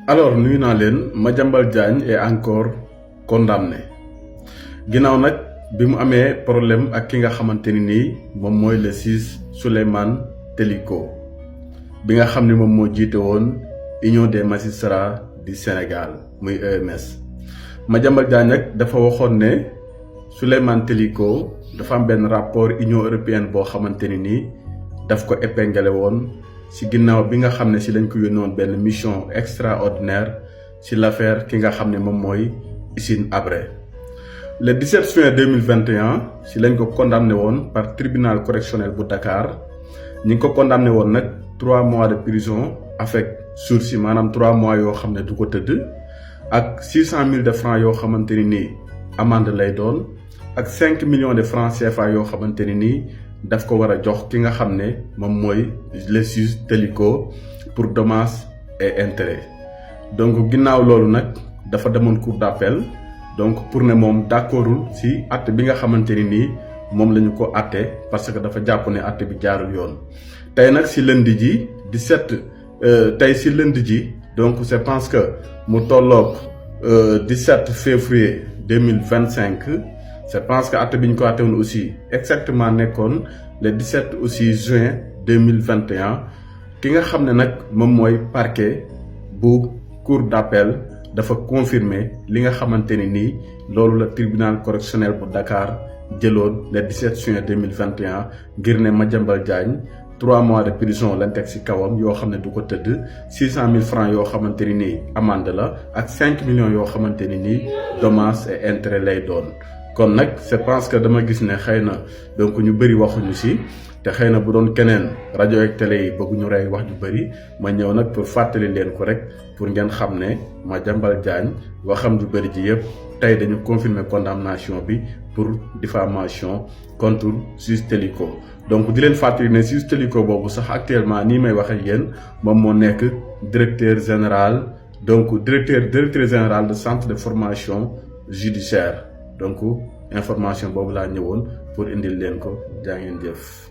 Alors nuyu naa leen Madiambal Diagne est encore condamné ginnaaw nag bi mu amee problème ak ki nga xamante ni nii moom mooy le juge Souleymane Teliko bi nga xam ne moom moo jiite woon Union des magistrats du Sénégal muy UMS. Madiambal Diagne nag dafa waxoon ne Souleymane Teliko dafa am benn rapport Union européenne boo xamante ni nii daf ko épinglé woon ci ginnaaw bi nga xam ne ci lañ ko yónnoon benn mission extraordinaire ci l'affaire ki nga xam ne moom mooy Hissène Habré. Le 17 juin 2021 ci lañ ko condamné woon par tribunal correctionnel bu Dakar ñi ngi ko condamné woon nag 3 mois de prison avec sursis maanaam 3 mois yoo xam ne du ko tëdd ak 600 000 de francs yoo xamante ni nii amende lay doon ak 5 millions de francs CFA yoo xamante ni nii daf ko war a jox ki nga xam ne moom mooy le juge Teliko pour dommages et intérêts. Donc ginnaaw loolu nag dafa demoon cour d'appel donc pour ne moom d'accordul ci àtte bi nga xamante ni nii moom la ñu ko àtte parce que dafa jàpp ne àtte bi jaarul yoon. tey nag ci lundi ji 17 tey ci lundi ji donc je pense que mu tolloog 17 février 2025. je pense que àtte bi ñu ko àtte woon aussi exactement nekkoon le 17 aussi juin 2021 ki nga xam ne nag moom mooy parquet bu cour d'appel dafa confirmer li nga xamante ni nii loolu la tribunal correctionnel bu Dakar jëloon le 17 juin 2021 ngir ne Madiambal Diagne 3 mois de prison lañ teg ci kawam yoo xam ne du ko tëdd 600 000 francs yoo xamante ni nii amende la ak 5 millions yoo xamante ni nii dommages et intérêts lay doon. kon nag je pense que dama gis ne xëy na donc ñu bëri waxuñu ci te xëy na bu doon keneen rajo ak télé yi bëgguñu rey wax ju bëri ma ñëw nag pour fàttali leen ko rek pour ngeen xam ne Madiambal Diagne waxam ju bëri ji yëpp tey dañu confirmer condamnation bi pour diffamation contre juge Teliko. donc di leen fàttali ne juge Teliko boobu sax actuellement nii may wax ak yéen moom moo nekk directeur général général de centre de formation judiciaire. donc information boobu laa ñëwoon pour indil leen ko jaa ngeen jëf.